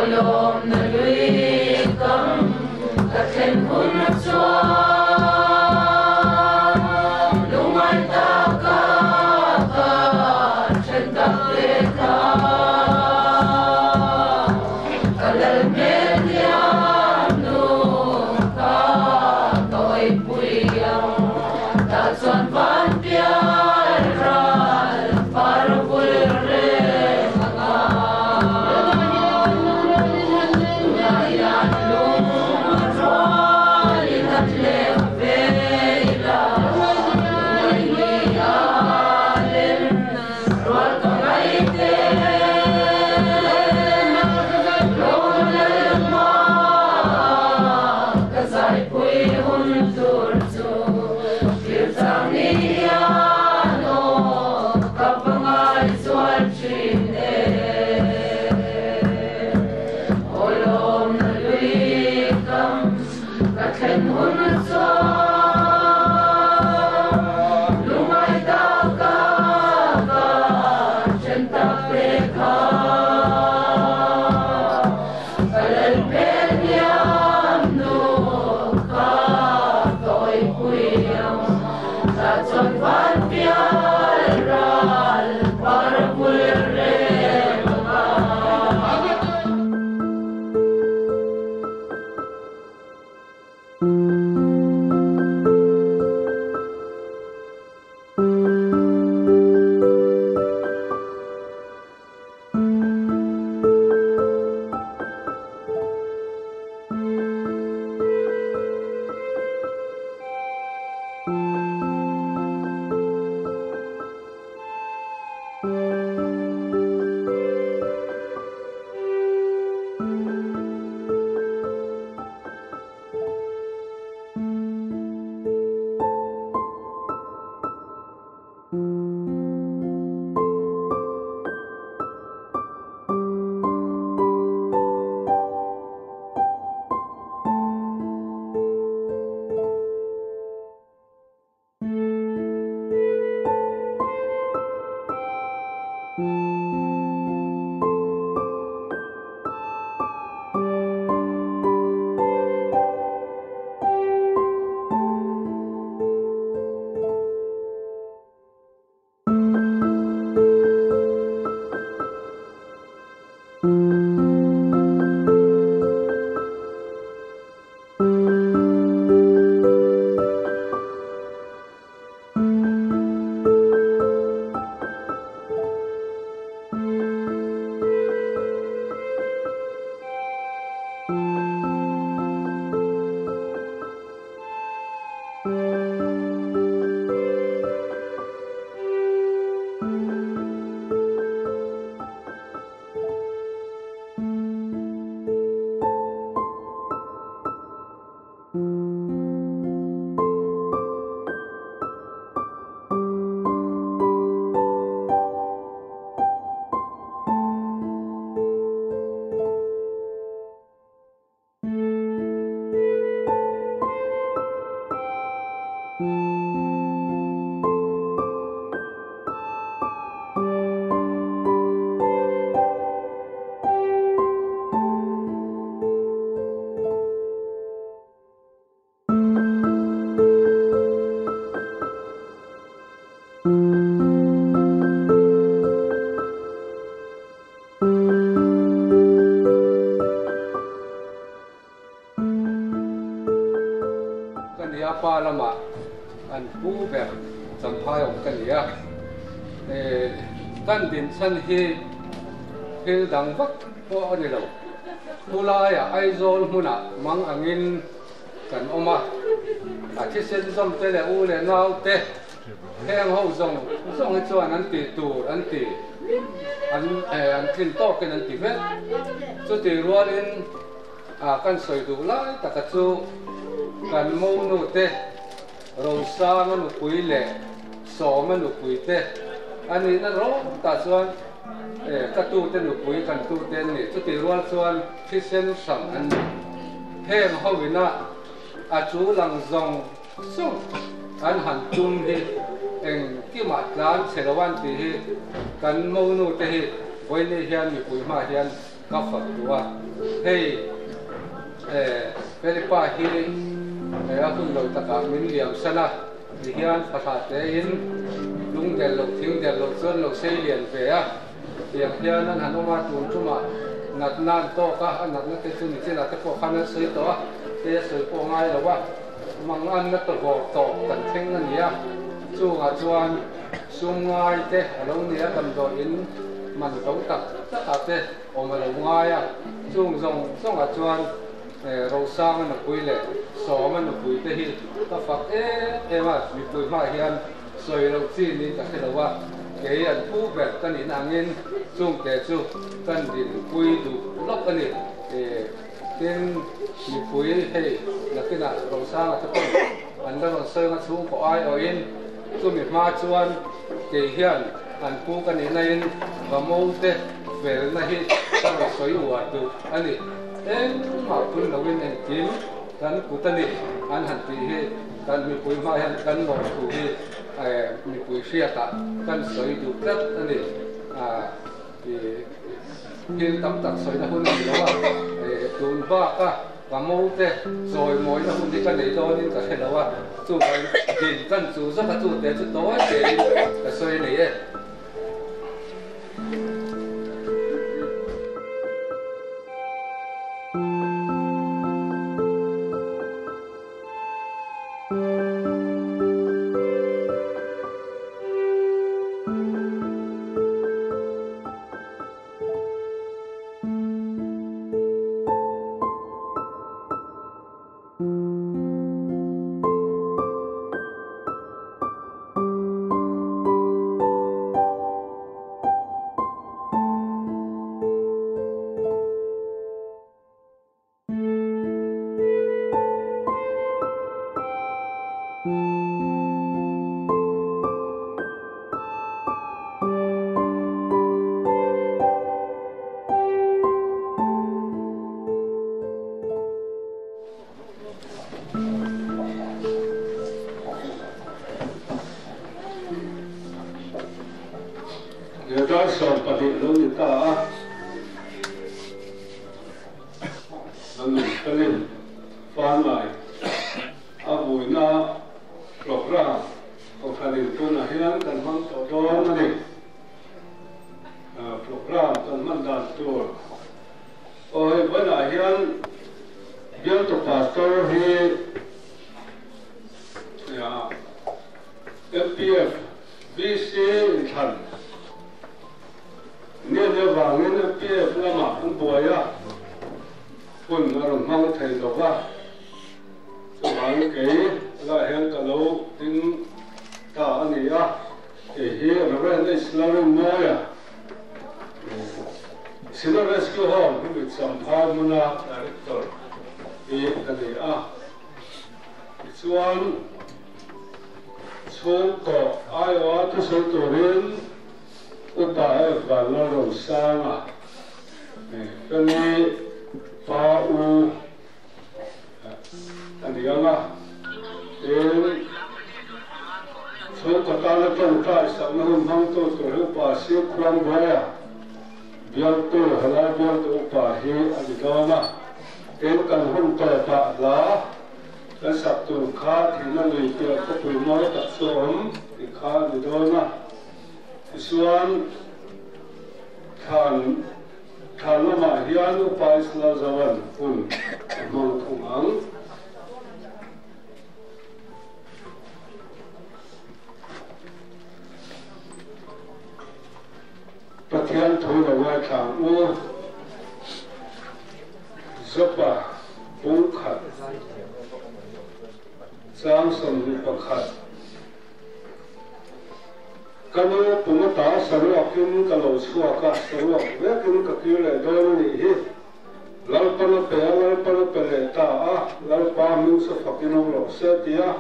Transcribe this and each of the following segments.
Awlawmna lui kam ka thlen hun chuan lungngai taka ka then tak te kha ka lal hmel hniam nu kha ka awihpui ang tah chuan van pial ral par vul reng ang a. Tunah hian lung a rualin han leng ve ila, lungngaihni a len rual ka ngaih te. Lawm lalma ka zaipui hun tur chu thlir chang ni hian aw ka va ngai zual thin e. Aw lawmna lui kam ka thlen hun chuan lungngai taka ka then tak te kha ka lal hmel hniam nu kha ka awihpui ang tah chuan van pial ral par vul reng ang a. Ka nia pa lamah an pu ber Champhai awm ka ni a, kan din chhan hi thil dang vak pawh a ni lo. Khulaiah Aizawl hmunah mang angin kan awm a, a thisen zawm te leh u leh nau te heng ho zawng zawng hi chuan an tih tur an ti, an an tlin tawkin an ti vek. Chutih rualin a kan sawi duh lai taka chu kan monu te Rosanga nupui leh Sawma nupui te a nihna rawng tah chuan ka tute nupui kan tute an ni. Chutih rual chuan thisen hrang an ni. Heng ho ina a chu lang zawng zawng an han tum hi engkimah tlan chhe lo an tih hi kan monu te hi vawiini hian mipui hmaah hian. ka fak duh a. Hei Felipa hi a hun lo takah min liam san a, ti hian fahrah tein lung del loh thing del loh chuan lo sei lian ve a, tiang hian an han awm a, tun tumah natna an tawk a, a natna te chu nichinah te pawh khan an sawi tawh a, hei a sawi pawh ngai lo a, manganna tawvawr tawp kan thleng a ni a, chungah chuan sum ngai te a lo ni a, damdawi in man to tak takah te awm a lo ngai a, chung zawng zawngah chuan Rosanga nupui leh Sawma nupui te hi ka fak em em a, mipui hmaah hian sawi loh chi niin ka hre lo a, kei an pu ber ka nihna angin chungte chu kan dinpui duh lawk a ni. Tin, mipui hei nakinah Rosanga te pawn an la rawn sawi anga chhungkaw aiawhin chumi hma chuan kei hian an pu ka nihna in va mo te felna hi ka rawn sawi uar duh a ni. Engmah phun loin engkim kan kut a ni an han tih hi kan mipui hma hian kan lawm thu hi mipui hriatah kan sawi duh tlat a ni. Thil tam tak sawina hun a ni lo a, tun baka ka mo te zawi mawina hun hi ka nei dawnin ka hre lo a, chuvangin din kan chu zawk a chute chu tawi tein ka sawi nei e. Dar 12 lo ni ta a, Lalnunfelin Fanai a vuina programme Kohhranin tunah hian kan hmang tawh dawn a ni. Programme kan hman dan tur aw hei vawiinah hian Bialtu Pastor hi MPF VC inthlan nge ni avangin MPF lamah an buai a, hun a rawn hmang thei lo va, chuvangin kei lah hian ka lo ding ta a ni a, kei hi Rev. H. Lalrinmawia, Sino Rescue Home hemi Champhai hmuna Director hi ka ni a, tichuan chhungkaw aiawha thusawi turin Upa F. Vanlalrosanga, Feli Pa U a ni ang a, tin chhungkaw tana tawngtai sakna hun hmangtu tur hi Upa Siu Khuangbuaia bialtu, helai bialtu upa hi a ni dawn a, tin kan hun tawpah hla kan sak tur kha thihna lui piah khawpui mawi tak chu a awm tih kha a ni dawn a. Tichuan, thlan thlan lamah hian Upa Israel Zoan hun a hmang thung ang. Pathian thu lo ngaithla ang u. Jopa bung khat chang 21. Ka nu pum ata saruakin ka lo chhuak a, saruak vekin ka kir leh dawn a nih hi. Lalpan a pe a, Lalpan a pe leh ta a, Lalpa hming chu fakin awm rawh se tia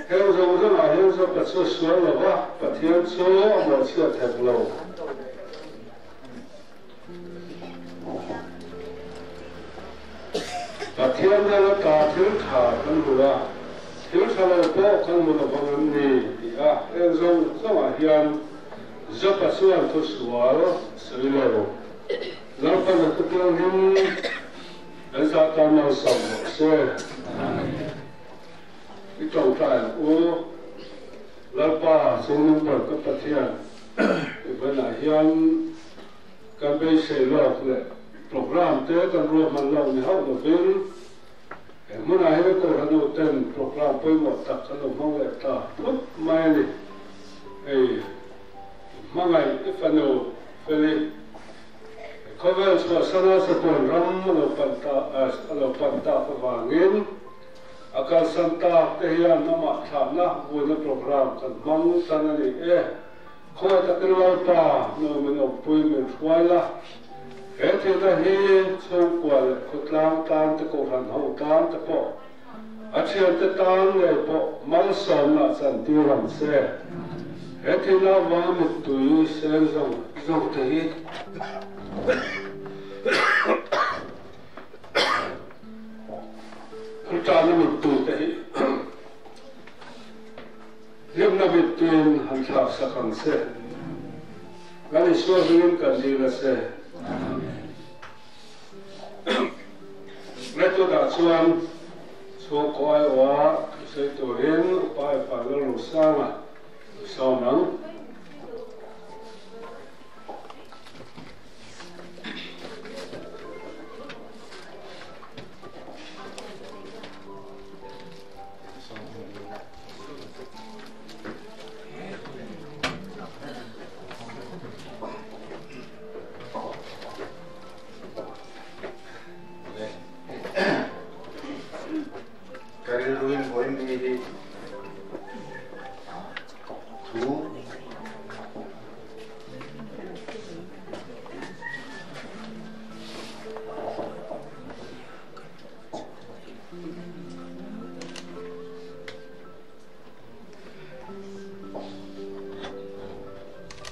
heng zawng zawngah hian Jopa chu sual lo va, Pathian chu a mawhchhiat hek lo. Pathian nen ata thil tha kan hmu a, thil tha lo pawh kan hmu lo vang em ni? Ti a heng zawng zawngah hian Jopa chuan thu sual sawi lo. Lalpan a thupiangin kan zah tan malsawm rawh se. I tawngtai ang u. Lalpa chungnung ber ka Pathian, i banah hian kan beisei lawk leh program te kan ruahman lawk ni hauh lovin he hmunah hian Kohhran uten program pawimawh tak kan lo hmang leh ta phut mai a ni. Hei hmangaih i fanu Feli, khawvel chhuahsana Chatuan ram a lo pan ta a lo pan tak avangin a kalsan tak te hian amah thlahna vuina program kan hmang tan a ni e. Khawi takin Lalpa nu min awmpui min hruai la, he thilna hi chhungkua leh khawtlang tan te kohhran ho tan te pawh a thiante tan ngei pawh malsawmna chantir ang che. He thilna avanga mittui seng zawng zawng te hi an tana mittui te hi hlimna mittuiin han thlak sak ang che. Kan Isua hmingin kan dil a che. Method-ah chuan chhungkaw aiawha thusawi turin Upa Epa Lalrosanga a sawm ang. Ka rilruin vawiin mi hi thu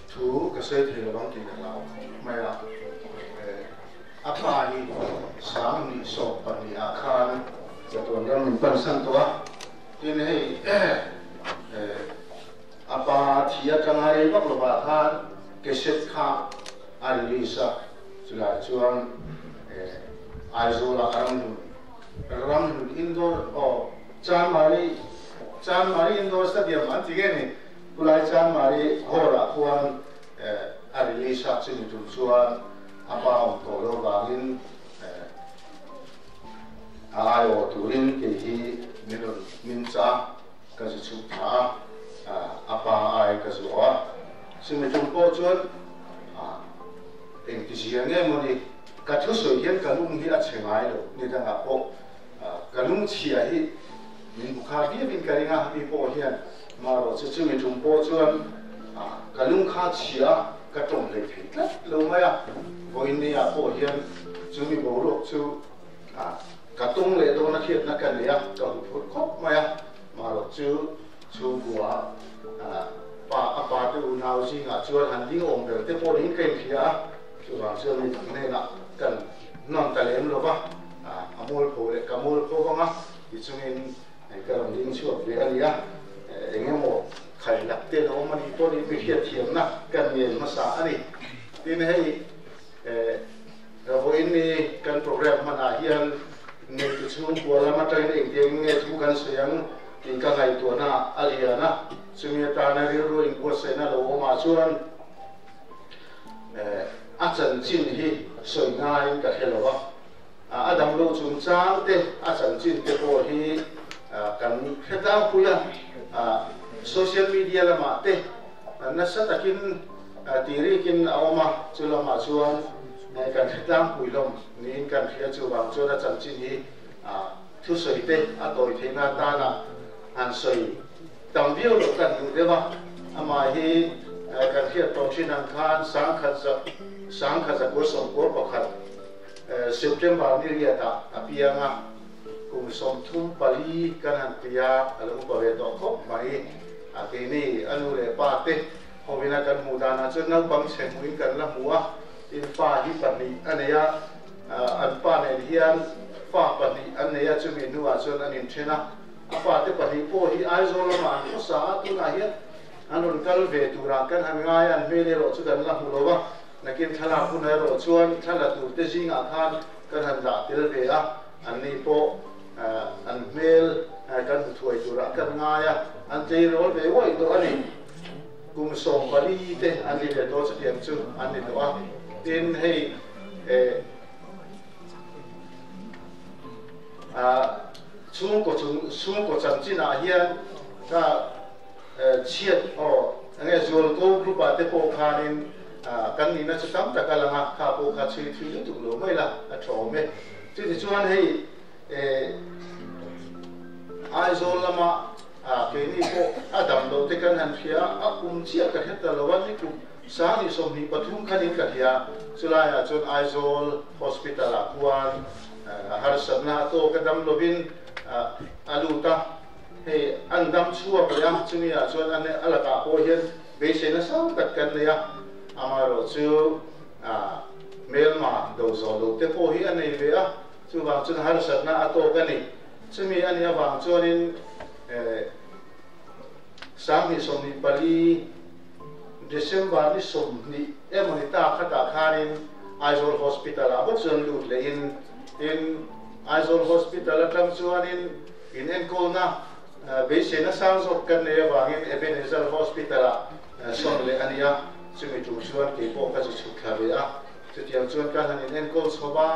Thu ka sawi thei lovang tih ka hlau mai a, a pa hi Sanghnih sawp pahnihah khan chatuan ram min pansan tawh a, tin hei a pa thi atanga rei vak lovah khan cassette kha a release a, chulai chuan Aizawlah a ram hlun ram hlun indoor aw Chanmari Chanmari indoor stadium an ti nge ni? Khulai Chanmari hall ah khuan a release a, chumi tum chuan a pa awm tawh lo vangin a aiawh turin kei hi min rawn min chah ka zu chhuk thla a, a pa ai ka zu awh a. Chumi tum pawh chuan engtizia nge mawni ka thusawi hian ka lung hi a chhe ngai lo, ni dangah pawh Ka lungchhia hi min hmu kha viauin ka ring a, mi pawh hian marawh chu chumi tum pawh chuan ka lung kha chhia ka tawng hlei thei tlat lo mai a, vawiin ni-ah pawh hian chumi boruak chu ka tawng leh dawn a hriatna ka nei a, ka hu phur khawp mai a, marawh chu chhungkua pa a pa te unau zingah chuan han ding awm ber te pawh niin ka inhria a, chuvang chuan mi dang hnenah kan hnawn ta lem lo va. A mualpho leh ka mualpho vang a, tichungin ka rawn ding chhuak ve a ni a, eng emaw khailak te lo awm a nih pawh nih mi hriatthiamna kan ngen hmasa a ni. Tin hei vawiin ni kan program hmanah hian neitu chhungkua lam atangin engtiangin nge thu kan sawi ang tih ka ngaihtuahna a lian a, chumi atana rilru inbuatsaihna lo awmah chuan a chanchin hi sawi ngaiin ka hre lo va. A dam lo chungchang te, a chanchin te pawh hi kan hre tlangpui a, social media lamah te nasa takin tirikin a awm a, chu lamah chuan kan hre tlangpui hlawm niin kan hria, chuvang chuan a chanchin hi thusawi te a tawi theihna atana han sawi tam viau loh kan duh deuh a, amah hi kan hriat tawh thin ang khan sangkhat zakua sawmkua pakhat September ni riatah a piang a, kum 34 kan han ti a, a lo upa ve tawh khawp mai. A keini a nu leh pa te hovina kan hmuh danah chuan naupang chhe hmuhin kan la hmu a, tin fa hi pahnih a nei a, an pa nen hian fa pahnih an nei a, chumi hnuah chuan an inthen a, a pa te pahnih pawh hi Aizawl lamah an khawsa a, tunah hian an rawn kal ve turah kan han ngai a, an hmel erawh chu kan la hmu lo va. Nakin thlalak hun erawh chuan thla la turte zingah khan kan han dah tel ve a, anni pawh an hmel kan hmu thuai turah kan ngai a, an tleirawl ve uaih tawh a ni. Kum 14 te an ni ve tawh chutiang chu an ni tawh a. Tin, hei chhungkaw chung chhungkaw chanchinah hian ka chhiat aw enge zualko group ah te pawh khanin kan nihna chu tam tak a lang a, kha pawh kha chhui thui lutuk lo mai la a tha awm e. Chutichuan hei Aizawl lama keini pawh a dam loh te kan han hria a, a kum chiah ka hre ta lo a, ni kum 2023 khanin ka hria, chulaiah chuan Aizawl Hospital ah khuan harsatna a tawk a dam lovin a lut a, hei an dam chhuak leh a, chumi ah chuan a lakah pawh hian beiseina sang tak kan nei a, amaherawhchu hmelma do zawh loh te pawh hi a nei ve a, chuvang chuan harsatna a tawk a ni. Chumi a nih avang chuanin 2024 December ni 20 emawni ta khatah khanin Aizawl Hospital ah bawk chuan lut lehin tin Aizawl Hospital atang chuanin in enkawlna beiseina sang zawk kan nei avangin Ebenezer Hospital ah sawn leh a ni a, chumi tum chuan keipawh ka zu chhuk thla ve a, chutiang chuan ka han in enkawl chho a,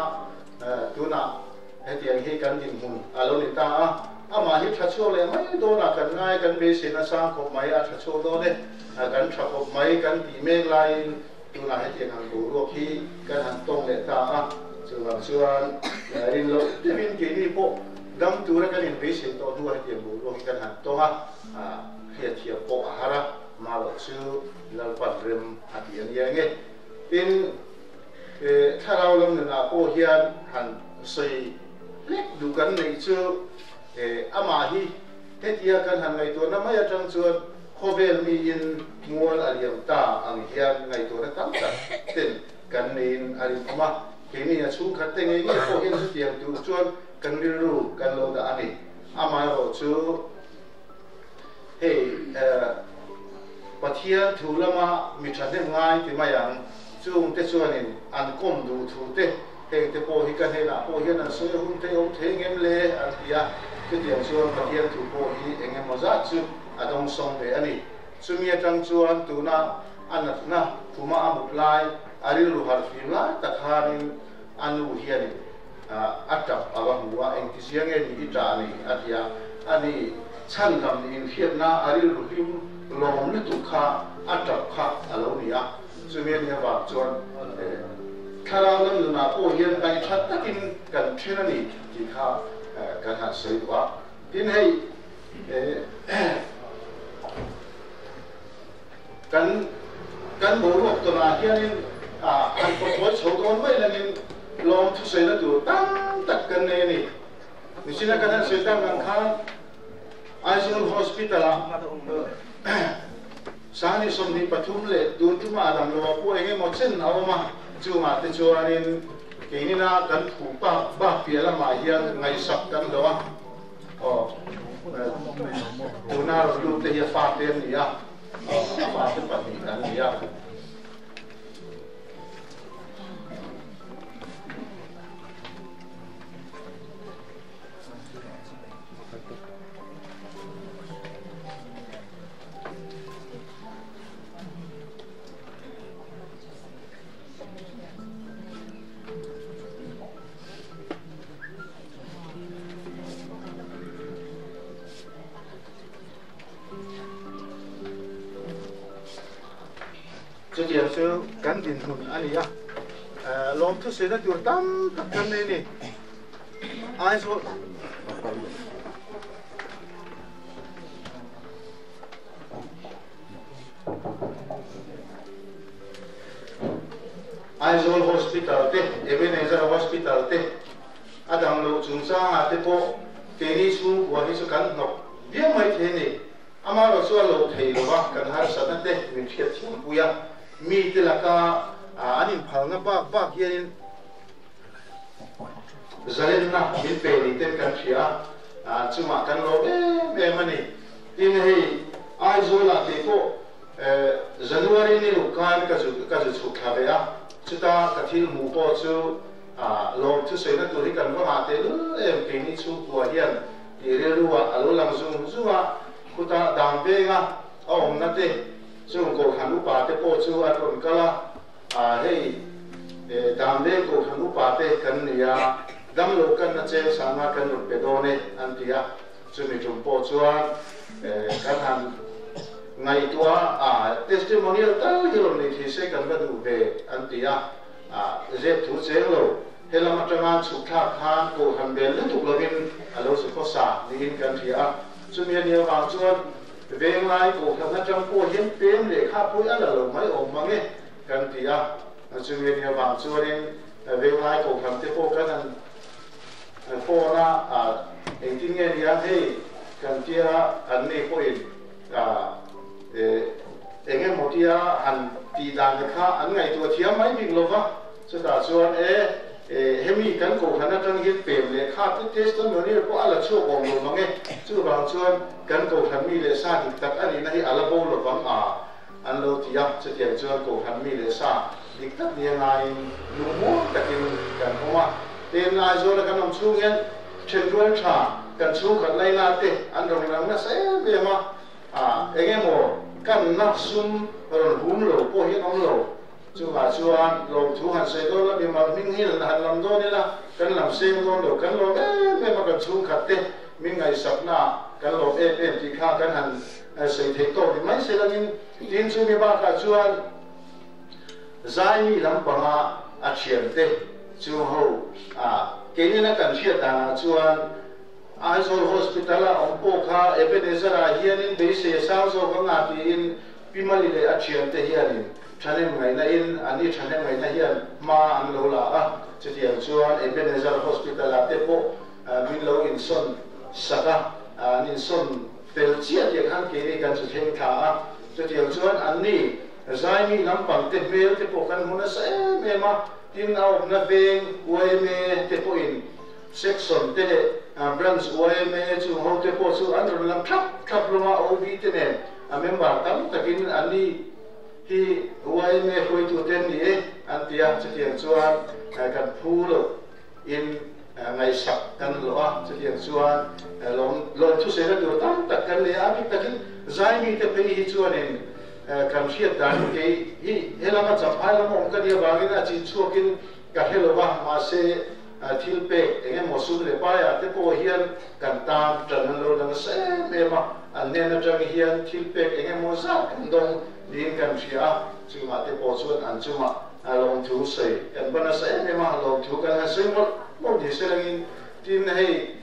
tunah Hetiang hi kan dinhmun a lo ni ta a, amah hi tha chhuak leh mai dawnah kan ngai, kan beiseina a sang khawp mai, a tha chhuak dawn e, kan tha khawp mai kan tih mek laiin tunah hetiang han boruak hi kan han tawng leh ta a, chuvang chuan rin loh deuhin keini pawh dam tura kan inbeisei tawh hnuah hetiang boruak hi kan han tawng a, hriatthiam pawh a har a, marawh chu Lalpan rem a ti a nia nge. Tin. Thlarau lam nunah pawh hian han sawi hlek duh kan neih chu amah hi hetia kan han ngaihtuahna mai atang chuan khawvel miin mual a liam ta ang hian ngaihtuahna tam tak ten kan neiin a rinawm a. Keini a chhungkhat te ngei ngei pawh hian chutiang tur chuan kan rilru kan lo dah a ni. Amaherawhchu hei Pathian thu lama mi thahnem ngai ti mai ang. Chungte chuanin an kawm duh thu te, hengte pawh hi ka hnenah pawh hian an sawi a hun thei awm thei ngem le? an ti a. Chutiang chuan Pathian thu pawh hi eng emaw zat chu a dawngsawng ve a ni. Chumi atang chuan tuna a natna khuma a mut lai, a rilru harh fim lai tak khanin a nu hianin a tap a va hmu a, engtizia nge ni i tah ni? a ti a. Ani chhan lam niin hriatna a rilru hlim lawm lutuk kha a tap kha a lo ni a. Chumi a nih avang chuan thlarau lam nunah pawh hian ngaihthat takin kan then a ni tih kha kan han sawi duh a. Tin hei kan kan boruak tawnah hianin han pawthawi chho dawn mai langin lawm thusawina tur tam tak kan nei a ni. Nichina kan han sawi tak ang khan Aizawl Hospital-ah 2023 leh tun tuma a dam lo a pawh eng emaw chen a awm a, chungah te chuanin keinina kan thu bak bak piah lamah hian ngaihsak kan hlauh a, aw tuna rawn lut te hi a fate an ni a, a fate pahnih an ni a. Chutiang chu kan dinhmun a ni a, lawmthu sawina tur tam tak kan nei a ni. Aizawl. Aizawl Hospital te, Ebenezer Hospital te, a dang loh chungchangah te pawh keini chhungkua hi chu kan hnawk viau mai thei a ni. Amaherawhchu a lo thei lo va, kan harsatna te min hriatthiam pui a, mite laka an inphalna bak bak hianin zalenna min pe ni ten kan hria a, chungah kan lawm em em a ni. Tin hei Aizawlah kei pawh January ni ruk khan ka zu ka zu chhuk thla ve a. Chuta ka thil hmuh pawh chu lawm thusawina tur hi kan va ngah tehlul em keini chhungkua hian tih rilru ah a lo lang zung zung a, khutah dam venga a awmna te chung Kohhran upa te pawh chu an rawn kal a, hei dam veng Kohhran upa te kan ni a, damlo kanna cheng sanga kan rawn pe dawn e an ti a, chumi tum pawh chuan kan han ngaihtuah a, testimonial tal hi rawn nei thei se kan va duh ve an ti a. Zep thu cheng lo, he lam atanga chhuk thlak khan Kohhran bel lutuk lovin a lo zu khawsa niin kan hria a. Chumi a nih avang chuan Venglai Kohhran atang pawh hian pem lehkha pawih a la lo mai awm mang e kan ti a. Chumi a nih avang chuanin Venglai Kohhran te pawh kan han phone a, engtin nge nia hei kan tia an nei pawhin Eng emaw tia han tih dan te kha an ngaihtuah thiam mai bik lo va, chutah chuan e, hemi kan kohhran atang hian pem leh kha te testimonial pawh a la chhuak awm lo mang e, chuvang chuan kan kohhran mi leh sa dik tak a nihna hi a la bo lo vang a, an lo ti a, chutiang chuan kohhran mi leh sa dik tak nia ngaiin lungmuang takin kan awm a, tin Aizawla kan awm chhung hian thenrual tha kan chhungkhat laina te an rawn lang nasa em em a. A, eng emaw kan na sum rawn hum lo pawh hi an awm lo. Chungah chuan lawmthu han sawi dawn la, mimal hming hi han lam dawn ila, kan lam seng dawn lo, kan lawm em em a, kan chhungkhat te min ngaihsakna kan lawm em em tih kha kan han sawi theih tawk ni mai se langin, tin chumi bakah chuan Zaimi lampanga a thiante chung ho a, keinin a kan hriat danah chuan, Aizawl Hospital a awm pawh kha Ebenezer ah hianin beisei a sang zawk ang a tiin Pi Mali leh a thiante hianin thahnem ngaihna in an i thahnem ngaihna hian hma an lo la a, chutiang chuan Ebenezer Hospital ah te pawh min lo insawn sak a, an insawn fel chiah tih khan keini kan chu thleng thla a, chutiang chuan anni zaimi lampang te hmel te pawh kan hmu nasa em em a, tin a awmna veng yma te pawhin Section te leh Branch yma chung ho te pawh chu an rawn lang thlap thlap hlawm a, OB te nen a member tam takin an ni hi yma hruaitu te an ni e an ti a, chutiang chuan kan phu loh in ngaihsak kan hlawh a, chutiang chuan lawm lawm thusaina tur tam tak kan nei a, a bik takin Zaimi te phei hi chuanin kan hriat dan kei hi helama Champhai lama awm ka nih avangin a chin chhuakin ka hre lo va, mahse Thil pek eng emaw sum leh paiah te pawh hian kan tan tan an lo la nasa em em a, an hnen atang hian thil pek eng emaw zat kan dawng niin kan hria a, chungah te pawh chuan an chungah lawmthu sawi kan va nasa em em a, lawmthu kan han sawi mawlh mawlh ni se langin tin hei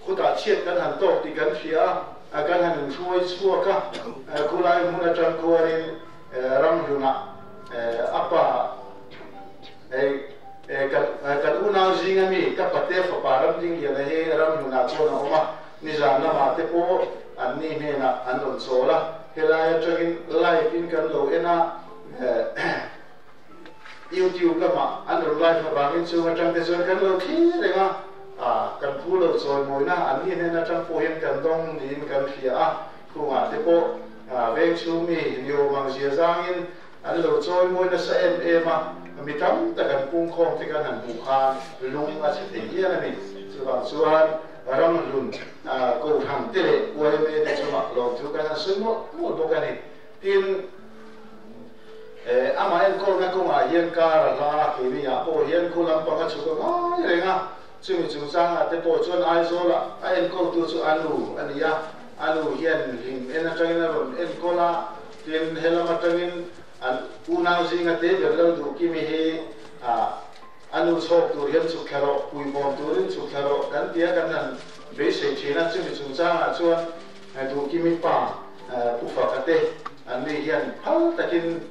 khutah chhiat kan han tawk tih kan hria a, kan han inhruai chhuak a, khulai hmun atang khuanin ramhlunah a pa Hei kan kan unau zinga mi ka pate fapa Ramdingliana hi ramhlunah chuan a awm a, nizan lamah te pawh an ni hnenah an rawn chawl a, helai atangin live in kan lo en a, YouTube lamah an rawn live avangin chung atang te chuan kan lo thlir reng a, kan phu lo chawimawina an ni hnen atang pawh hian kan dawng niin kan hria a, khungah te pawh veng chhung mi ni awm ang zia zangin An lo chawimawi nasa em em a, mi tam tak an pungkhawm te kan han hmuh khan lung a chhe thei hial a ni. Chuvang chuan Ramhlun Kohhran te leh yma te chungah lawmthu kan han sawi mawlh mawlh bawk a ni. Tin, amah enkawlna kawngah hian kar a hla a, keini-ah pawh hian khu lampang a chhuk a ngai reng a, chumi chungchangah te pawh chuan Aizawla a enkawltu chu a nu a ni a, a nu hian hlim en atangin a rawn enkawl a, Tin, he lam atangin an unau zinga te ber lo duh Kimi hi a nu chhawk tur hian chhuk thla rawh, puibawm turin chhuk thla rawh kan tia kan han beisei thin a, chumi chungchangah chuan duh Kimi pa Pu Faka te an ni hian phal takin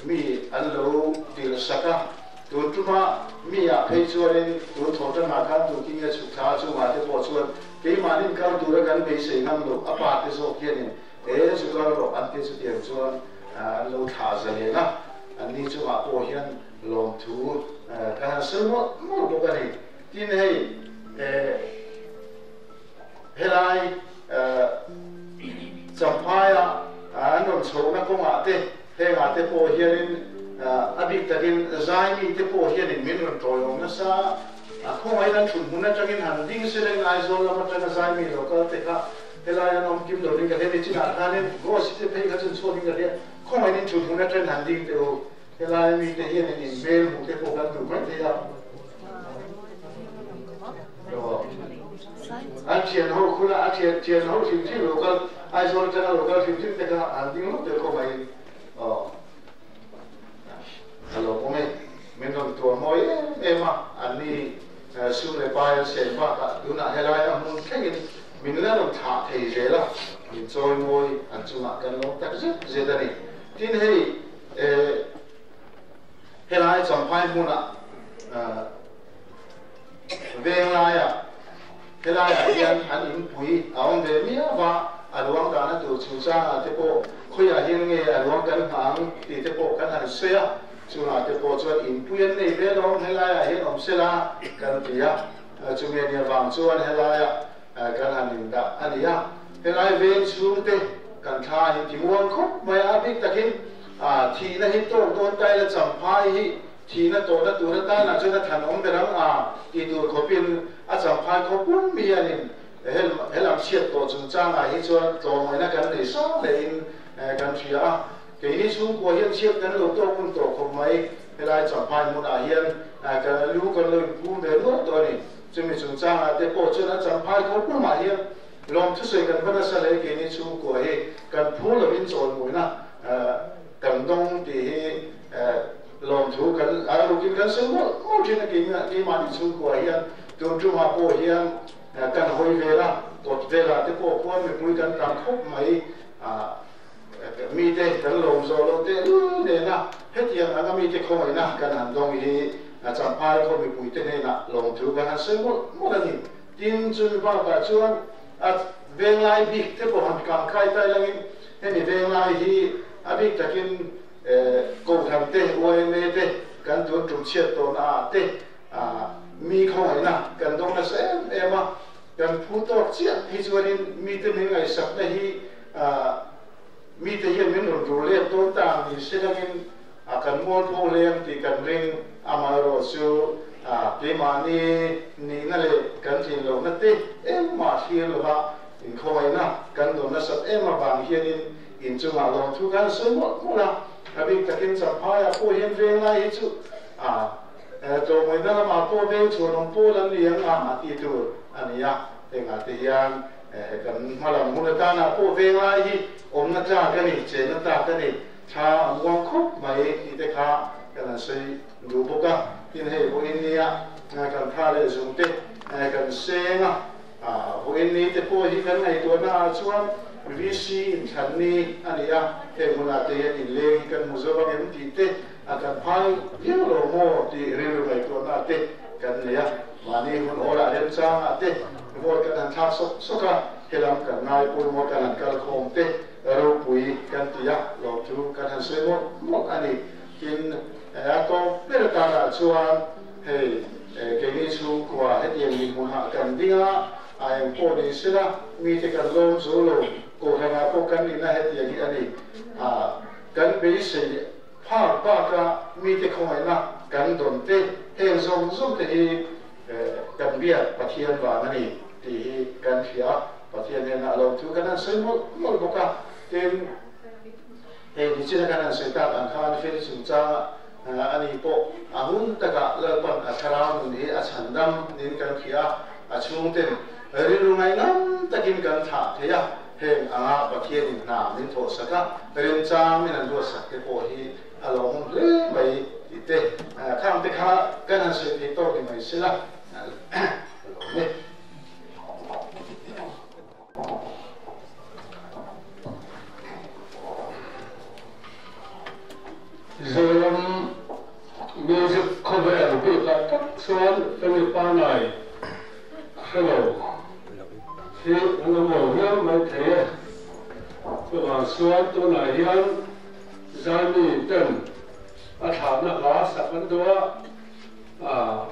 mi an lo tirh sak a, tun tuma mi ah phei chuanin tun thaw tangah khan duh Kimi a chhuk thla a, chungah te pawh chuan keimahnin kal tura kan beisei ngam loh a pa te zawk hianin He zu kal rawh an ti chutiang chuan an lo thlah zalen a, anni chungah pawh hian lawmthu ka han sawi mawlh mawlh bawk a ni. Tin hei helai Champhaia an rawn chhohna kawngah te hengah te pawh hianin A bik takin zai mite pawh hianin min rawn tawiawm nasa a, khawngaih an thut hmun atangin han ding se leng Aizawl lam atanga zai mi lo kal te kha helai an awm kim lovin ka hria ni chinah khanin Rose te phei kha chuan chhuakin ka hria khawngaih in thut hmun atangin han ding teh u helai mite hianin in hmel hmuh te pawh kan duh mai thei a. An thian ho khula a thian thian ho hrim hrim lo kal Aizawl atanga lo kal hrim hrim te kha han ding lawk teh khawngaih in aw. A lo awm e, min rawn tuah mawi em em a, an ni sum leh pai an sen bakah tunah helai a hmun thlengin min la rawn thlah thei zel a, min chawi mawi an chungah kan lawm tak zet zet a ni. Tin hei helai Champhai hmunah veng laiah Helaiah hian an inpui a awm ve miau va, a ruang dahna tur chungchangah te pawh khawiah hian nge a ruang kan nghah ang tih te pawh kan han sawi a, chungah te pawh chuan inpui an nei ve lo, helaiah hian awm sela kan ti a, chumi a nih avang chuan helaiah kan han indah a ni a, helai veng chhungte kan thla hi timuang khawp mai a, a bik takin thihna hi tawk dawn ta ila champhai hi Thihna tawhna tur atana chuan a than awm ber ang a tih tur khawpin a champhai khaw pum hianin he lam chhiat tawh chungchangah hi chuan tlawmngaihna kan nei sang hlein kan hria a. Keini chhungkua hian chhiat kan lo tawk hun tawh khawp mai. Helai champhai hmunah hian kan lu kan lo inphum ve nual tawh a ni. Chumi chungchangah te pawh chuan a champhai khaw pumah hian lawmthusawi kan va nasa hle. Keini chhungkua hi kan phur lovin chawlhmuhna kan dawng tih hi Lawmthu kan a rukin kan sawi mawlh mawlh thin a, keimahni chhungkua hian tun tumah pawh hian kan hawi vel a, kawt velah te pawh khuan mipui kan tam khawp mai, mite kan lawm zawh loh tehlul nena hetiang anga mite khawngaihna kan han dawng hi Champhai khaw mipuite hnenah lawmthu kan han sawi mawlh mawlh a ni. Tin, chumi bakah chuan a venglai bik te pawh han kangkai tai langin hemi venglai hi a bik takin Kohhran te, yma te, kan tun tum chhiat tawhna ah te mi khawngaihna kan dawng nasa em em a, kan phu tawk chiah hi chuanin mite min ngaihsakna hi mite hian min rawn rul let dawn ta ang ni se dangin kan mualpho hle ang tih kan ring. Amaherawh chu keimahni nihna leh kan tlin lohna te engmah thlir lova inkhawngaihna kan dawn nasat em avang hianin Inchungah lawmthu kan sawi mawlh mawlh a, a bik takin Champhaiah pawh hian veng lai hi chu a tlawmawina lamah pawh veng chhuanawm pawl an ni ang a tih tur a ni a, hengah te hian kan hmalam hun atana pawh veng lai hi awmna tlak a ni, chenna tlak a ni, thla a muang khawp mai tih te kha kan han sawi duh bawk a, tin hei vawiin nia kan tha leh zung te kan seng a. Vawiin ni te pawh hi kan ngaihtuahna ah chuan VC inthlan ni a ni a, heng hunah te hian inleng hi kan hmu zo ang em tih te a kan phai viau lo maw tih rilru ngaihtuahna te kan nei a, mahni hun awlah remchangah te vote kan han thlak sawk sawk a, helam kan ngai pawimawh kan han kal khawm te ropui kan ti a, lawmthu kan han sawi mawlh mawlh a ni. Tin, a tawp ber tanah chuan hei keini chhungkua hetiang mihmunah kan ding a, a eng pawh ni sela mite kan lawm zo lo, kohhranah pawh kan nihna hetiang hi a ni. Kan beisei phak baka mite khawngaihna kan dawn te, heng zawng zawng te hi kan biak Pathian vang a ni tih hi kan hria a, Pathian hnenah a lawmthu kan han sawi mawlh mawlh bawk a, tin, Hei nichina kan han sawi tak ang khan Feli chungchanga a ni pawh a hun takah Lalpan a thlarau nun hi a chhandam niin kan hria a, a chhungten rilru ngaihnam takin kan thlah thei a, heng anga Pathianin hna min thawhsak a, remchang min han ruatsak te pawh hi a lawmawm hle mai tih te khang te kha kan han sawi thei tawk ni mai sela a lawm e. Zoram music khawvel bikah tak chuan Femi Panai hre lo hi an awm lo viau mai thei e. Chuvang chuan tunah hian Zaimi ten a thlahna hla sak an duh a,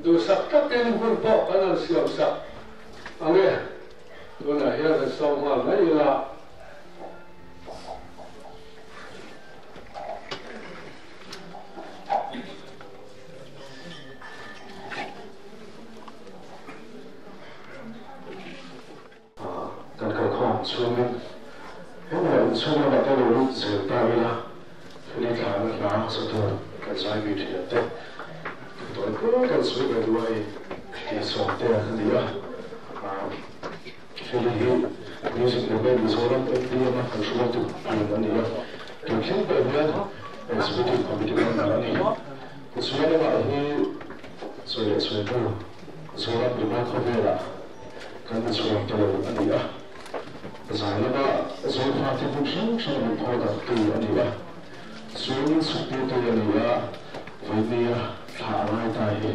duhsak takin hun pawh kan han siamsak ang e. Tunah hian kan sawm nghal mai ila. chungin hengah inchhung lamah te lo lut zel ta ila Feli thlahna hla sa tur kan zai mi thian te tawi te kan sawi ve duh a hei tih sawm te an ni a. Feli hi Music Movement Mizoram MDM a kan hruaitu tun a ni a, tun thleng pawh hian Executive Committee member a ni. Tichuan amah hi sawi leh sawi hnu Zoram Rimai khawvelah kan inchhuang ta lo a ni a, zai lama Zofa te hmun hrang hrang min phaw darhtu a ni a, chu min chhuktirtu a ni a, vawinia thla a ngai ta hi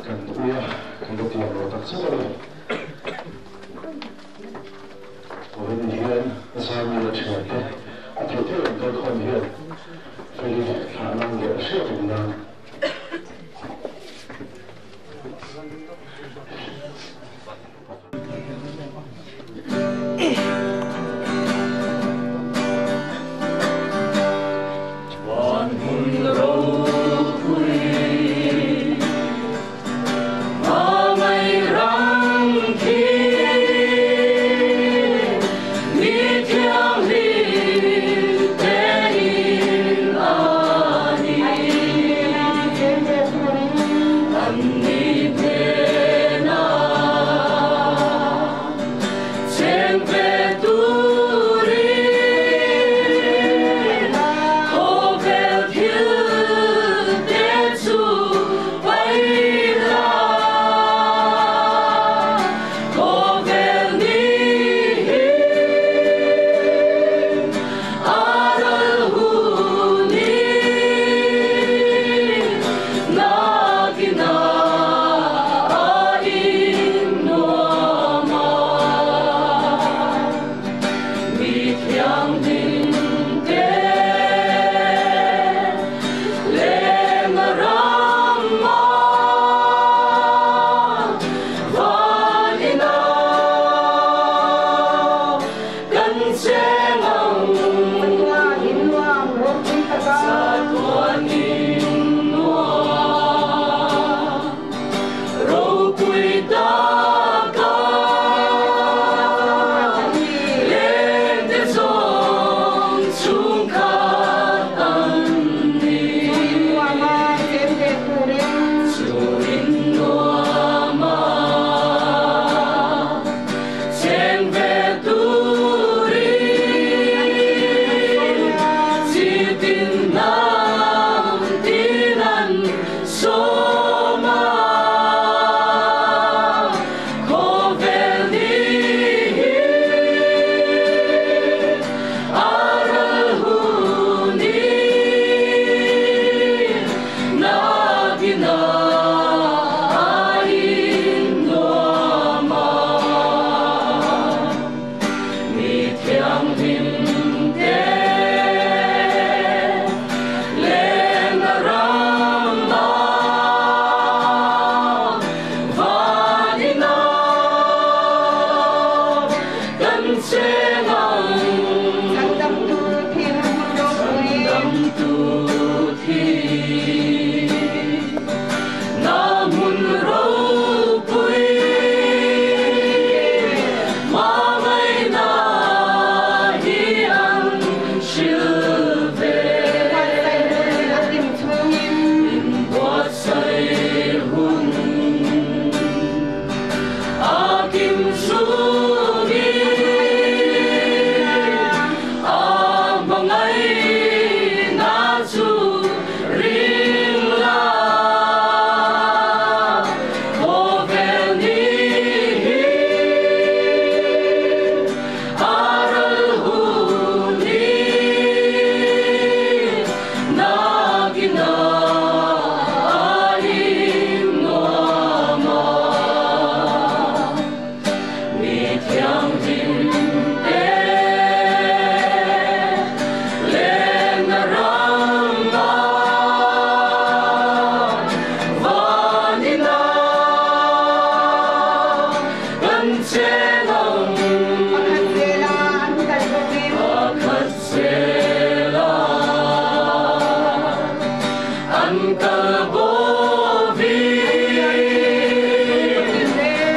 kan ui a, kan la tiam lo tak zet a ni. Vawiin hian Zaimila thiante a theih theih an kalkhawm hian Feli thlah nan leh hriat reng nan.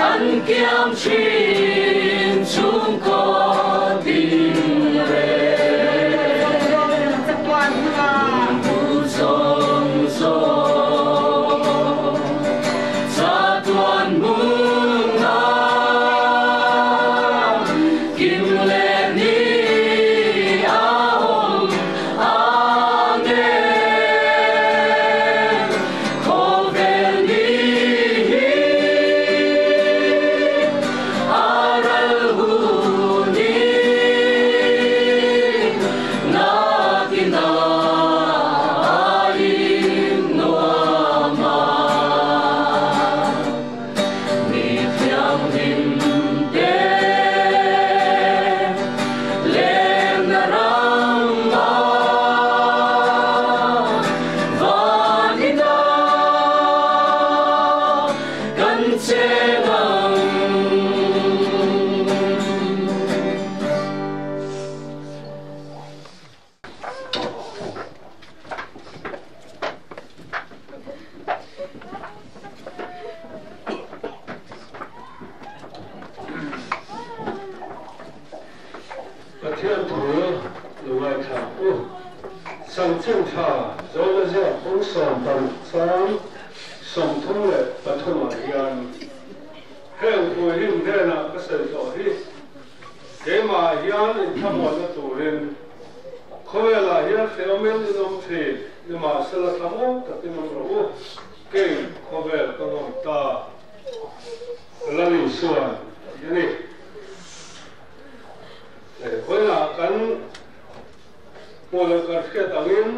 An kiam thin chhungkaw. Chatuan hmuna kim leh ni a awm ang e. Khawvel ni hi a ral hunin nakinah in nuam a. Mi thianghlim te lenna ram a van ina kan cheng ang. Pathian thu lo ngaithla u. Chanchin tha Zola ziak bung 16 chang 33 ah hian heng thu him hnenah ka sawi tawh hi keimah hian inthlamuanna turin khawvelah hian hrehawmin in awm thin, nimahsela thlamuang takin awm rawh u, kei khawvel ka ngawm ta. Lal Isuan a ti a ni. Vawiinah kan hmuh leh kan hriat angin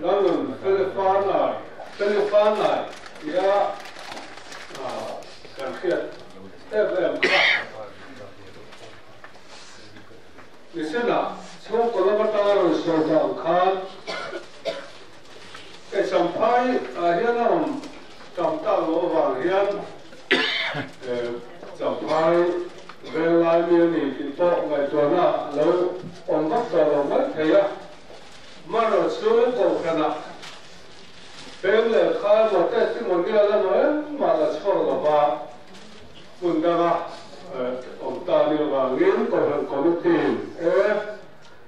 Lalnun Felifanai, Felifanai tia kan hriat em em kha Nisenah chhungkaw lam atanga rawn sawi tawh ang khan hei Champhai ah hian a rawn tam tak loh avang hian Champhai veng lai mi a ni tih pawh ngaihtuahna lo awm vak tawh lo mai thei a. Hmanraw chu Kohhranah peng leh kha emaw testimonial emaw engmah la chhuak lova hmun danga awm ta a nih avangin Kohhran Committee e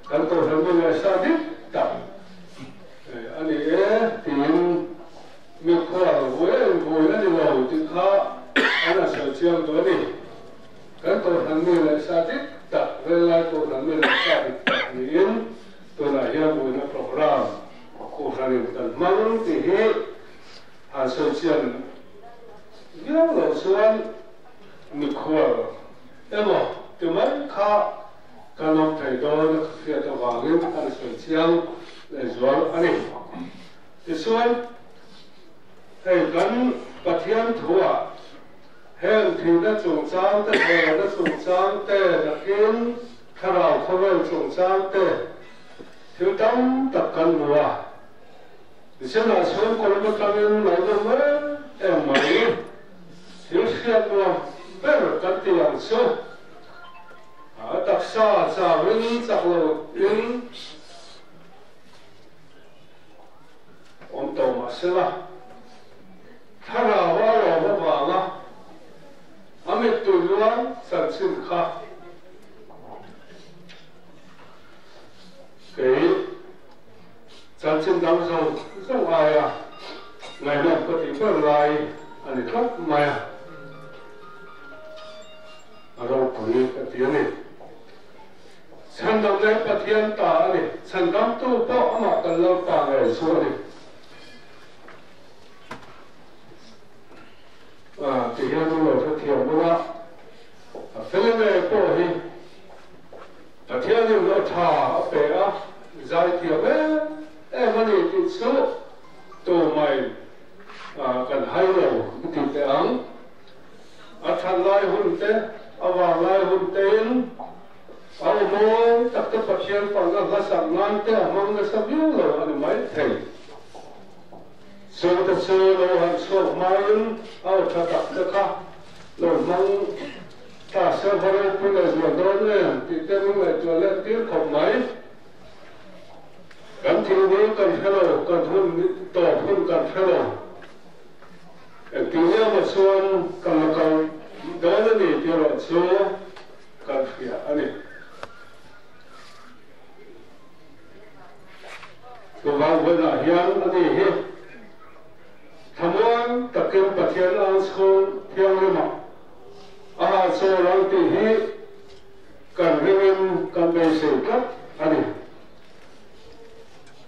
kan Kohhran mi leh sa dik tak a ni e tiin Mikhual vui a invui a ni lo tih kha an a sawi chiang duh a ni. Kan Kohhran mi leh sa dik tak, Venglai Kohhran mi leh sa dik tak niin tunah hian vuina program Kohhranin kan hmang tih hi han sawi chian viau loh chuan mikhual emaw ti mai kha kan awm thei dawn a hriat avangin kan sawi chiang lehzual a ni. Tichuan, hei kan Pathian thuah heng thihna chungchang te, thawhlohna chungchang te, nakin thlarau khawvel chungchang te thil tam tak kan hmu a. Tichuan, chhungkaw lam atangin ngaihnawm em em mai, thil hriat nuam ber kan tih ang chu a taksa chauhin chak loin, Awm tawh mah sela, thlarau a lawm avanga a mittui luang chanchin kha kei chanchin dang zawng zawng aia ngaihnawm ka tih ber lai a ni tlat mai a, a ropui ka ti a ni. Chhandam leh Pathian ta a ni. Chhandamtu pawh amah kan Lalpa ngei chu a ni. A ti hian u lo hrethiam ula, a fel ngei pawh hi Pathianin aw tha a pe a, zaithiam em em a ni tih chu tumai kan hai lo ti teh ang. A that lai hun te, a vang lai hun tein a aw mawi tak te Pathian fakna hla sak nan te a hmang nasa viau lo a ni mai thei. Chungte chu lo han chhuak hmain a aw tha tak te kha lo hmang ta se va ropui leh zual dawn em tih te min ngaihtuah let tir khawp mai. Kan thil ni kan hre lo, kan hun tawp hun kan hre lo. Engtin nge maw chuan kan la kal dawn a ni tih erawh chu kan hria a ni. Chuvang vawiinah hian ani hi thlamuan takin Pathian ang chhung thianghlima a hahchawl ang tih hi kan ringin kan beisei tlat a ni.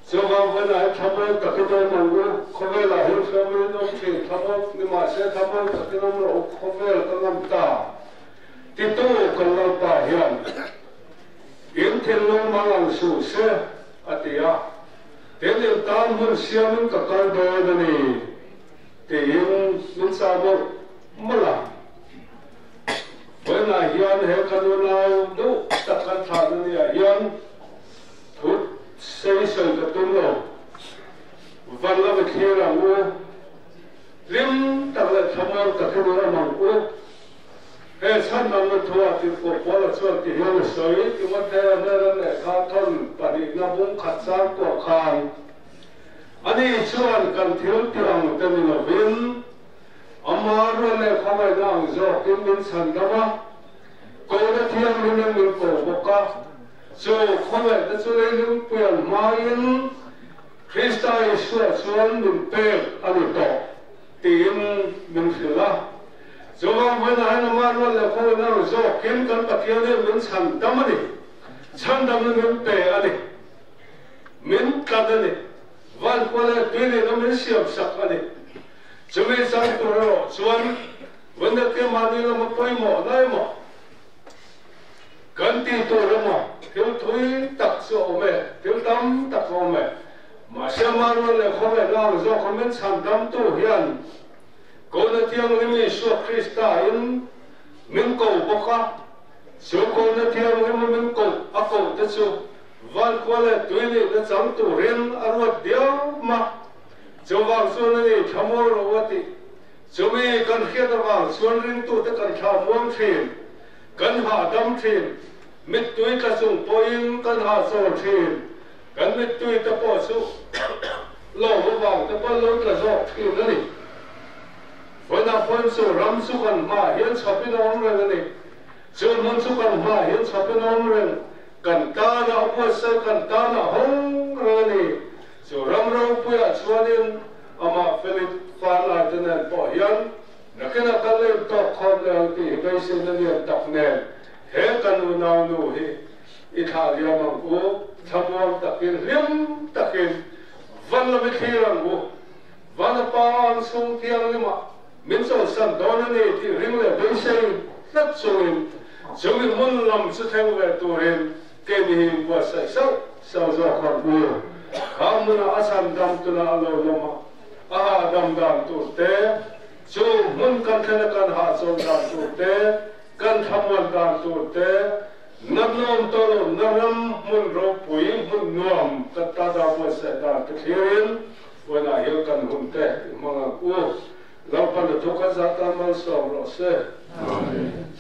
Chuvang vawiinah hian thlamuang takin awm ang u, khawvelah hian hriamin awm thin, thlamuang ni mahse thlamuang takin awm rawh u, khawvel ka ngam ta titu kan Lalpa hian in thinlung mang ang suh se a ti a, tin in tan hmun siamin ka kal dawn a ni tiin min chah mawlh mawlh a. Vawiinah hian he ka nunau duh tak kan thlahna niah hian Thu sei sawi ka tum lo. Van lam i thlir ang u. Hlim tak leh thlamuang takin i awm ang u. He chhandanna thuah Tirhkoh Paula chuan ti hian a sawi, Timothea hnena lehkha thawn pahnihna bung khat chang tuah khan, Ani chuan kan thil ti ang te ni lovin, ama rual leh khawngaihna ang zawkin min chhandam a, Kohna thianghlimin min ko bawk a. Chu khawngaihna chu leilungpuian hmain Krista Isua chuan min pek a ni tawh tiin min hrilh a. Chuvang vawiinah hian amah rual leh khawngaihna ang zawkin kan Pathian hian min chhan dam a ni. Chhandamna min pe a ni. Min tlat a ni. Vankhua leh tuilehna min siamsak a ni. Chumi chang tur erawh chuan vawiinah keimahni lama pawimawh na emaw, Kan tih tur emaw thil thui tak chu a awm e, thil tam tak a awm e. Mahse Manuel leh khawngaihna ang zawk a min chhan damtu hian Kohna Thianghlim Isua Krista in min ko bawk a, chu Kohna Thianghlim a min koh a koh te chu vankhua leh tui nihna chang turin a ruat diam a, chuvang chuan a ni thlamuang rawh u a tih. Chumi kan hriat avang chuan ringtute kan thlamuang thin. Kan hahdam thin, mittui tla chung pawhin kan hahchawl thin. Kan mittui te pawh chu lawm avang te pawh lo tla zawk thin a ni. Vawiinah pawhin chu ram chu kan hmaah hian chhapin a awm reng a ni. Chu hmun chu kan hmaah hian chhapin a awm reng. Kan tana a buatsaih kan tana a hawng reng a ni. Chu ram ropuiah chuanin amah Philip Fanlai te nen pawh hian Nakinah kan la intawk khawm leh ang tih hi beiseina lian tak nen he kan unaunu hi i thlah liam ang u, thlamuang takin, hlim takin van lam i thlir ang u. Vana pa ang chhung thianghlimah min chawlhsan dawn a ni tih ring leh beisei tlat chungin chumi hmun lam chu thleng ve turin keini hi inbuatsaih sauh sauh zawk ang u. Kha hmunah a chhan dam tunah a lo lawm a. A hahdam dan tur te, chu hmun kan thlen a kan hahchawl dan tur te, kan thlamuan dan tur te, natna awm tawh lo na ram hmun ropui hmun nuam kan ta da buatsaih dan te thlirin vawiinah hian kan hun te i hmang ang u. Lalpan a thu kan zah tan malsawm rawh se. Amen.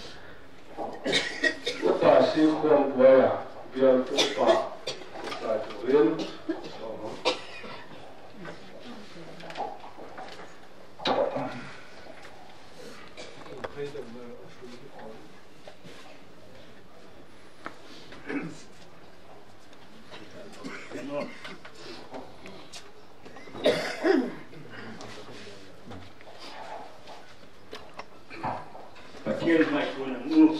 Upa Sikhuang Buaia bialtu upa tlai turin sawm ang. Pathian hmaihun ang u.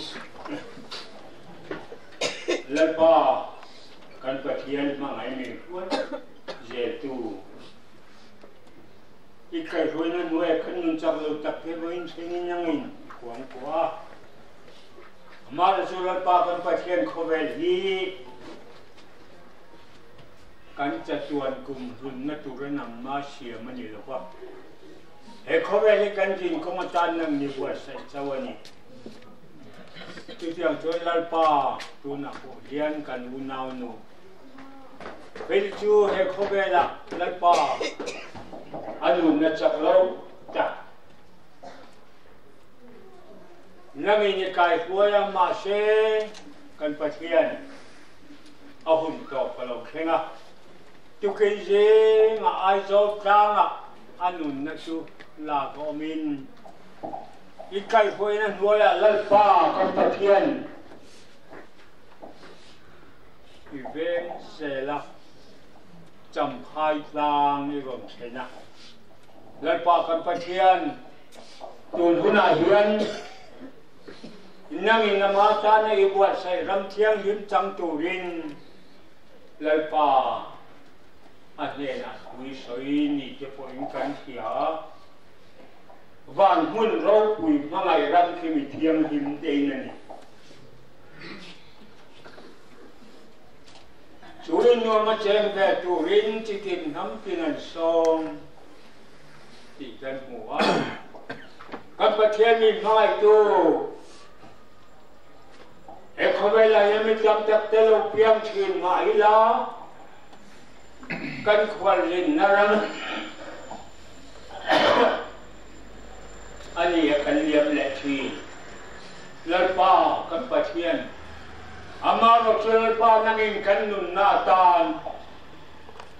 Lalpa kan Pathian hmangaih min hruai zeltu. I kaihhruaina hnuaia kan nun chak lo tak te vawiin thlengin nangin i kuang kuah a. Amah chu Lalpa kan Pathian khawvel hi kan chatuan kum hlunna tura nangma siam a ni lo va. He khawvel hi kan din kawng atan nang ni buatsaih chauh a ni. Chutiang chuan Lalpa tunah pawh hian kan unaunu Phil chu he khawvelah Lalpa a nunna chak lo tak nangin i kaihruai a, mahse kan Pathian a hun tawp a lo thleng a. Tukin zingah Aizawl tlangah a nunna chu lak a awmin i kaihruaina hnuaiah Lalpa kan Pathian I veng sela Champhai tlang i rawn thlen a. Lalpa kan Pathian, tun hunah hian nangin ama tana i buatsaih ram thianghlim chang turin Lalpa a hnenah thu i sawi ni te pawhin kan hria. Van hmun ropui hmangaih ram khi mi thianghlim tein a ni. Chu in nuam a cheng ve turin chitin hnam tin an sawm tih kan hmu a. Kan Pathian min hmangaihtu he khawvelah hian mi tam tak te lo piang thin mah ila kan khualzinna ram a ni a kan liam leh thin. Lalpa kan Pathian, amaherawh chu Lalpa nangin kan nunna atan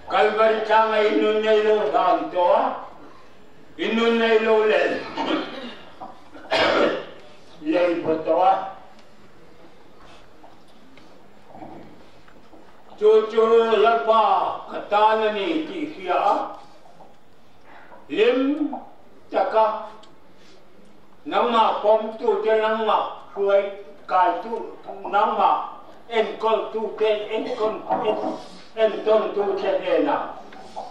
Kalvari tlanga i nun nei lo hlan tawh a, i nun nei lo leh lei baw tawh a. Chu chu Lalpa ka tan a ni tih hria a, hlim taka nangmah pawmtute, nangmah hruai kaitu, nangmah enkawltute, entawntute hnenah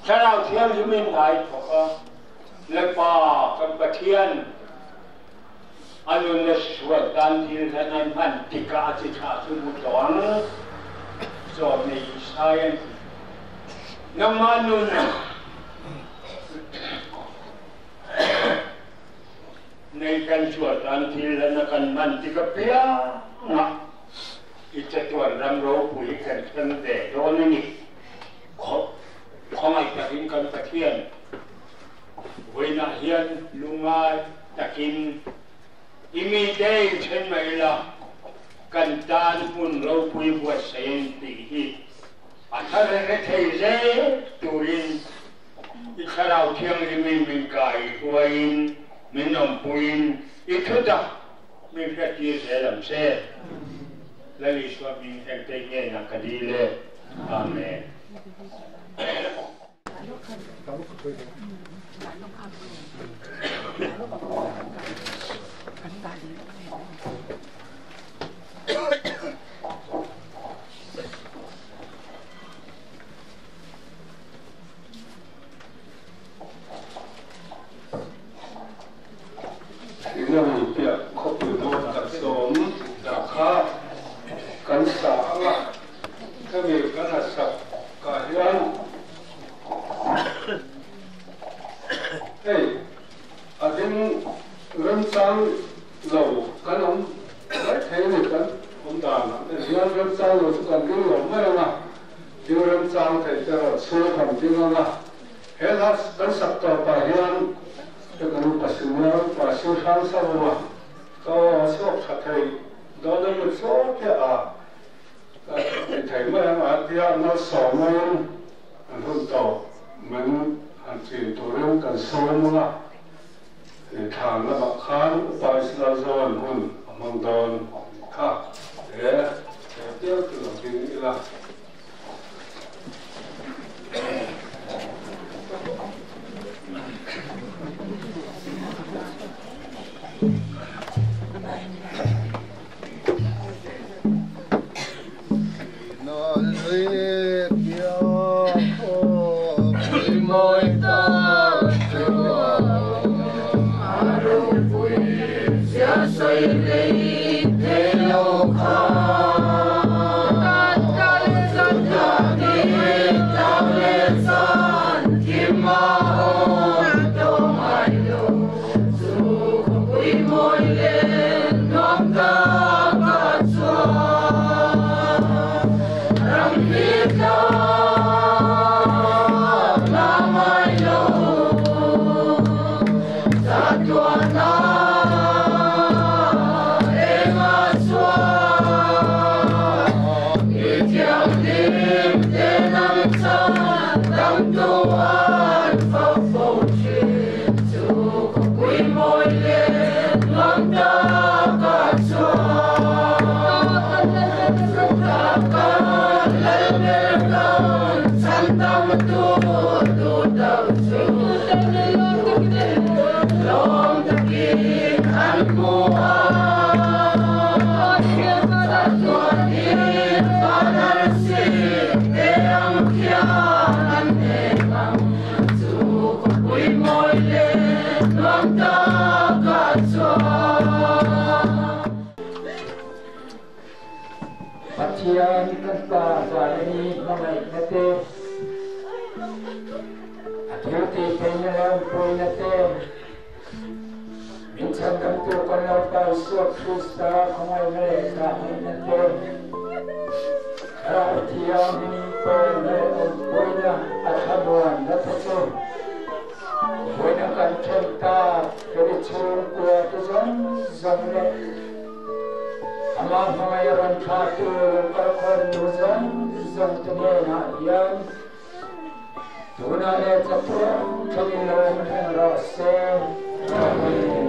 Thlarau Thianghlimin ngai thawk a, Lalpa kan Pathian a nunna sual tan thil hlan an hman tikah a chi thlah chu mu tawh ang, Zawlnei Isaiah an ti. Nangmah nun nei kan sual tan thil hlan a kan hman tik apiangah i chatuan ram ropui kan thleng ve dawn a ni. Khawngaih takin kan Pathian vawiinah hian lungngai takin i mite in then mai ila, kan tan hmun ropui buatsaih tih hi a thar reng thei zel turin i Thlarau Thianghlimin min kai hruaiin min awmpuiin i thutak min hriattir zel ang che. Lal Isua hming engte hnenah ka dil e. Amen. Inami piah khawpui dawn tak sawm dah kha kan sa ang a, hemi kan han sak kah hian hei a ding remchang lo kan awm mai thei a ni, kan awm dan ah hian remchang lo chu kan ding lo mai ang a, ding remchang thei te erawh chu kan ding ang a, he hla kan sak tawpah hian Ka kan upa Senior upa Sir Hrang Saruma ka aw a chhuak tha thei dawn a lut sawt hiah a, ka ti thei mai ang a tia malsawmnain an hun tawp min han chin turin kan sawm ang a, thlan lamah khan upa Israel Zoan hun a hmang dawn kha he he pial chu lo ding ila. Pathian kan Pa vana mi hmangaihna te, a thiltihtheihna leh awmpuina te, min chhandamtu kan Lalpa Isua Krista khawngaihna leh zahnghaihna te, Thlarau Thianghlim pawlna leh awmpuina a thlamuanna te chu vawiina kan then tak Feli chhungkua te zawng zawng leh Amah hmangaih a rawn thlahtu lo kalkhawm nu zawng zawng te hnenah hian tunah leh chatuan thlengin lo awm reng rawh se. Amen.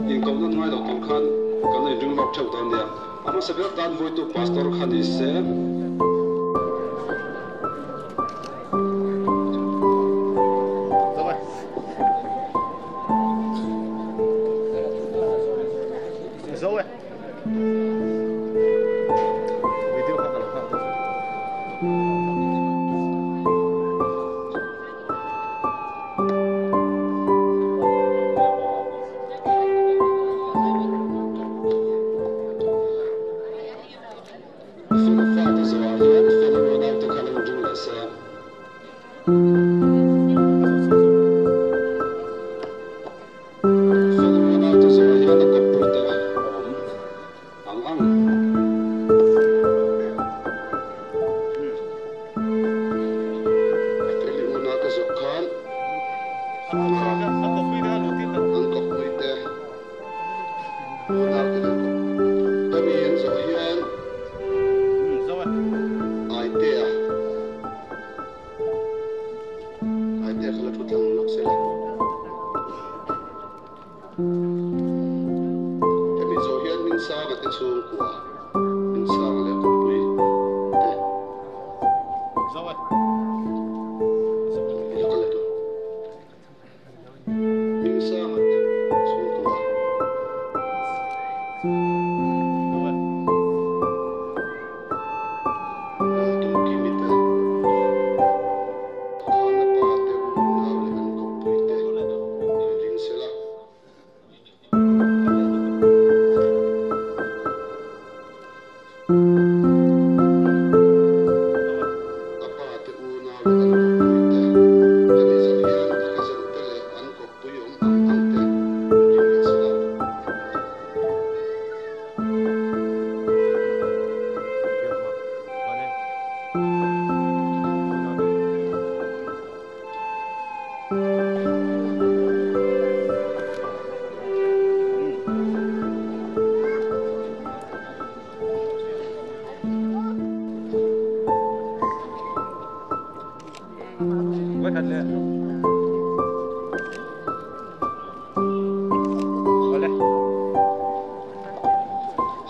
Inkawmna ngai lo tur khan kan la inring lawk theuh dawn nia. A hmasa ber tan vawitu pastor kha ni se. Fela fate zawhah hian Fela unaute kha lo inring leh se. Fela unaute zawhah hian a kawppuite a awm ang ang. Feli unaute zawh khan an kawppuite unaute leh kawppuite mi an zawh hian Aitea Aitea kha la thu tlang lawk se le. Hemi zawh hian Minsanga te chhungkua, Minsanga leh kawppui te. Minsanga te chhungkua. Laltumkimi te, Khana pa te unau leh an kawppui te inring sela. A pa te unau leh an kawppui te, hemi zawh hian a cousin te leh an kawppui awm ang ang te inring leh sela.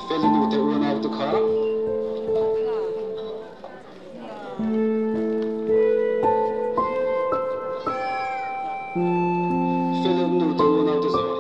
Feli nu te unau te kha. Feli nu te unau te zawh.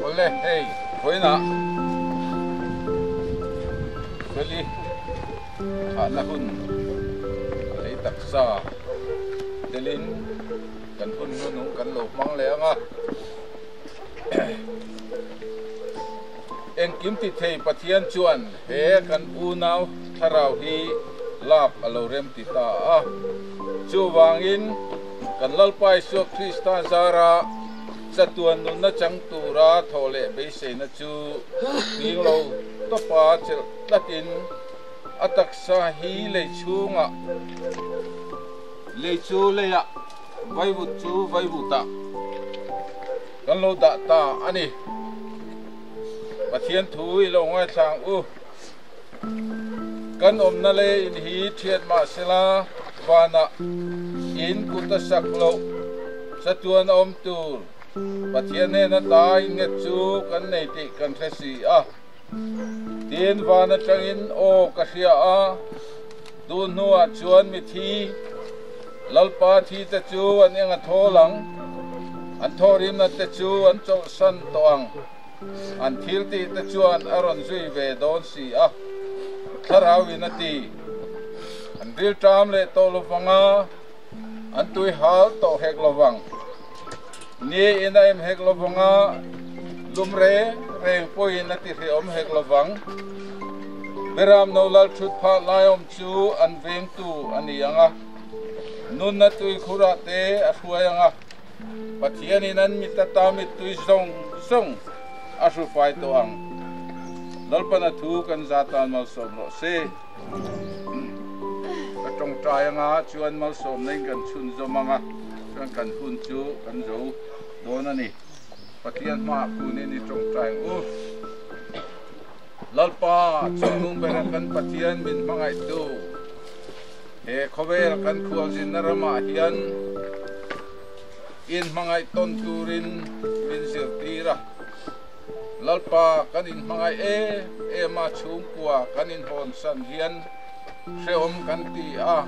Awle hei vawiinah Feli thahna hun a lei taksa telin kan hun hnunung kan lo hmang leh ang a. Engkim ti thei Pathian chuan he kan unau thlarau hi lak a lo rem ti ta a. Chuvangin kan Lalpa Isua Krista zara chatuan nunna chang tura thawh leh beiseina chu nghing lo tawpa chelh tlatin a taksa hi lei chhungah lei chu leiah Vaivut chu vaivutah kan lo dah ta a ni. Pathian thu i lo ngaithla ang u. Kan awmna leh in hi thiat mah sela vanah in kut a sak loh chatuan a awm tur Pathian hnena ta innghet chu kan nei tih kan hre si a. Tin van atangin aw ka hria a, duh hnuah chuan mithi Lalpa thi te chu an eng a thawl ang, an thawhrimna te chu an chawlhsan tawh ang, an thil tih te chuan a rawn zui ve dawn si a, Thlarauin a ti. An rilṭam leh tawh lovang a, an tui hal tawh hek lovang. Ni in a em hek lovang a, lum reng reng pawhin a ti hrehawm hek lovang. Beram no lal thut phah laiawm chu an vengtu a ni ang a. Nunna tui khurah te a hruai ang a, Pathianin an mit ata mittui zawng zawng a hru fai tawh ang. Lalpana thu kan za tan malsawm rawh se. Ka tawngtai anga chuan malsawmna in kan chhunzawm ang a, chuan kan hun chu kan zo dawn a ni. Pathian hmaah kunin i tawngtai ang u. Lalpa, chungnung bera kan Pathian min hmangaihtu. He khawvel kan khualzinna ramah hian inhmangaih tawn turin min zirtir a. Lalpa kan inhmangaih em em a, chhungkua kan inhawnsan hian hrehawm kan ti a,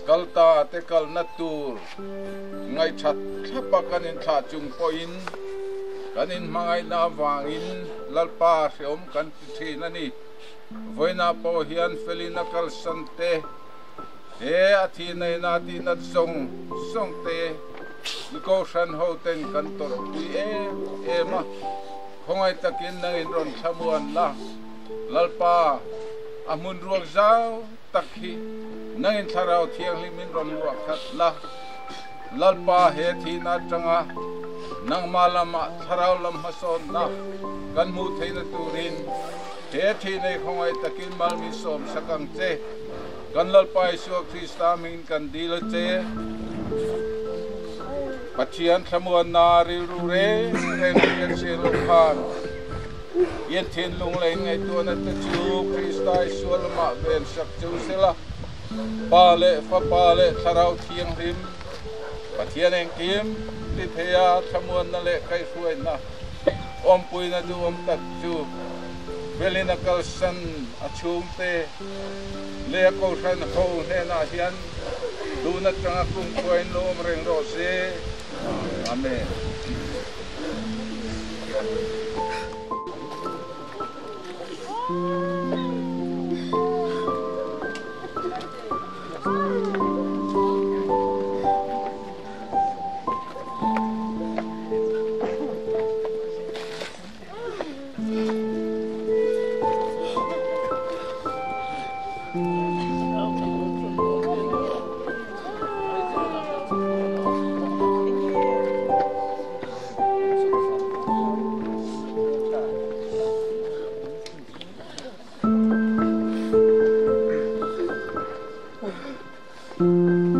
kalta te kalna tur ngaihthat thlapa kan inthlah chung pawhin kan inhmangaihna avangin Lalpa hrehawm kan ti thin a ni. Vawiinah pawh hian felin a kalsan te, he a thi neihna tihna zawng zawng te i Kohhran ho ten kan tawrhpui em em a, khawngaih takin nangin rawn thlamuan la, Lalpa, a hmun ruak zau tak hi nangin Thlarau Thianghlimin rawn luah khat la, Lalpa he thihna atanga nangmah lamah Thlarau lam hmasawnna kan hmuh theihna turin He thi nei khawngaih takin mal min sawm sak ang che. Kan Lalpa Isua Krista hmingin kan dil a che. Pathian thlamuanna rilru reng reng a hian sir lo khan in thinlung leh in ngaihtuahna te chu Krista Isua lamah ven sak che u sela, Pa leh Fapa leh Thlarau Thianghlim, Pathian engkim ti theia thlamuanna leh kaihhruaina awmpuina duhawm tak chu Felin a kalsan a chhungte leh a Kohhran ho hnenah hian tun atanga kumkhuain lo awm reng rawh se. Amen. Thank